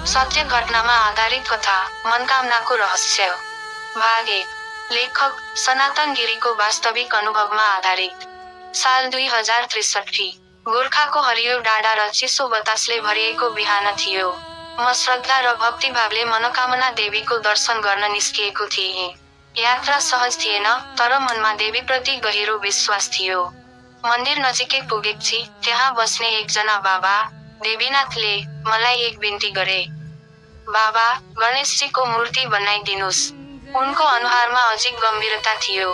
सत्य घटनामा आधारित कथा मनकामनाको रहस्य। भाग 1। लेखक सनातन गिरीको वास्तविक अनुभवमा आधारित। साल 2063। गोर्खाको हरियो डाँडा र चिसो बतासले भरिएको बिहान थियो। म श्रद्धा र भक्तिभावले मनोकामना देवीको दर्शन गर्न निस्किएको थिएँ। यात्रा सहज थिएन, तर मनमा देवीप्रति गहिरो विश्वास थियो। मन्दिर नजिकै पुगेपछि त्यहाँ बस्ने एकजना बाबा, देवीनाथले मलाई एक बिन्ती गरे। बाबा, गणेशजीको मूर्ति बनाइदिनुस्। उनको अनुहारमा अझै गम्भीरता थियो।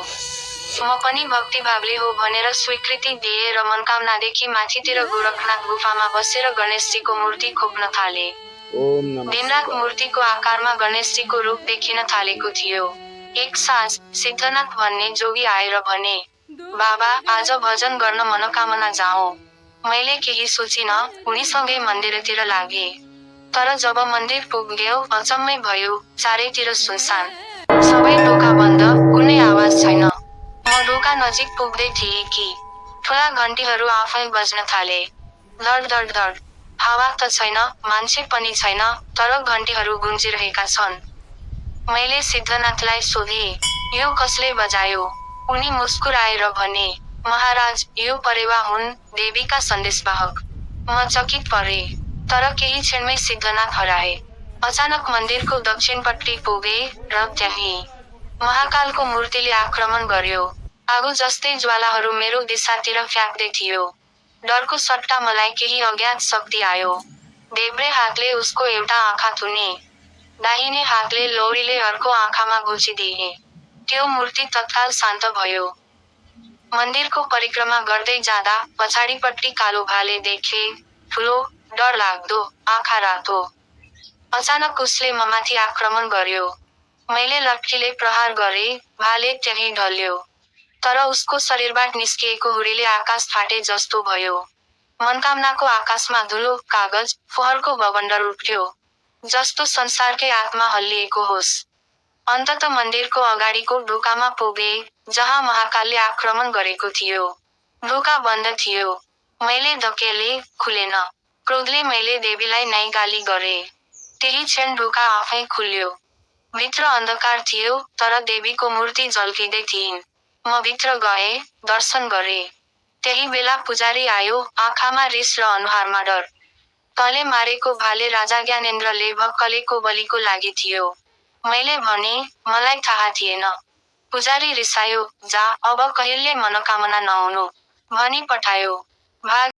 म पनि भक्तिभावले हो भनेर स्वीकृति दिए र मनकामनादेखि माथितिर गोरखनाथ गुफामा बसेर गणेशजीको मूर्ति खोप्न थाले। दिनरात मूर्तिको आकारमा गणेशजीको रूप देखिन थालेको थियो। एक साँझ सिद्धनाथ भन्ने जोगी आएर भने, बाबा, आज भजन गर्न मनोकामना जाऔं। मैले केही सोचिन, उनीसँगै मन्दिरतिर लागे। तर जब मन्दिर पुग्यौं, अचम्मै भयो, चारैतिर सुनसान। सबै ढोका बन्द, कुनै आवाज छैन। म ढोका नजिक पुग्दै थिएँ कि ठुला घन्टीहरू आफै बज्न थाले। धड धड धड। हावा त छैन, मान्छे पनि छैन, तर घन्टीहरू गुन्जिरहेका छन्। मैले सिद्धनाथलाई सोधेँ, यो कसले बजायो? उनी मुस्कुराएर भने, महाराज, यो परेवा हुन्, देवीका सन्देशवाहक। म चकित परेँ। तर केही क्षणमै सिद्धनाथ हराए। अचानक मन्दिरको दक्षिणपट्टि पुगे, र त्यहीँ महाकालको मूर्तिले आक्रमण गर्यो। आगो जस्तै ज्वालाहरू मेरो दिशातिर फ्याँक्दै थियो। डरको सट्टा मलाई केही अज्ञात शक्ति आयो। देब्रे हातले उसको एउटा आँखा थुने। दाहिने हातले लौरीले अर्को आँखामा घुसिदिए। त्यो मूर्ति तत्काल शान्त भयो। मन्दिरको परिक्रमा गर्दै जाँदा पछाडिपट्टि कालो भाले देखे, ठुलो, डरलाग्दो, आँखा रातो। अचानक उसले ममाथि आक्रमण गर्यो। मैले लट्ठीले प्रहार गरे, भाले त्यहीँ ढल्यो। तर उसको शरीरबाट निस्किएको हुरीले आकाश फाटे जस्तो भयो। मनकामनाको आकाशमा धुलो, कागज, फोहोरको बवण्डर उठ्यो। जस्तो संसारकै आत्मा हल्लिएको होस्। अन्तत मन्दिरको अगाडिको ढोकामा पुगे, जहाँ महाकालले आक्रमण गरेको थियो। ढोका बन्द थियो। मैले धकेले, खुलेन। क्रोधले मैले देवीलाई नै गाली गरे। त्यही क्षण ढोका आफै खुल्यो। भित्र अन्धकार थियो, तर देवीको मूर्ति झल्किँदै थिइन्। म भित्र गएँ, दर्शन गरे। त्यही बेला पुजारी आयो, आँखामा रिस र अनुहारमा डर। तँले मारेको भाले राजा ज्ञानेन्द्रले भक्कलेको बलिको लागि थियो। मैले भने, मलाई थाहा थिएन। पुजारी रिसायो, जा, अब कहिल्यै मनोकामना नहुनु, भनी पठायो। भाग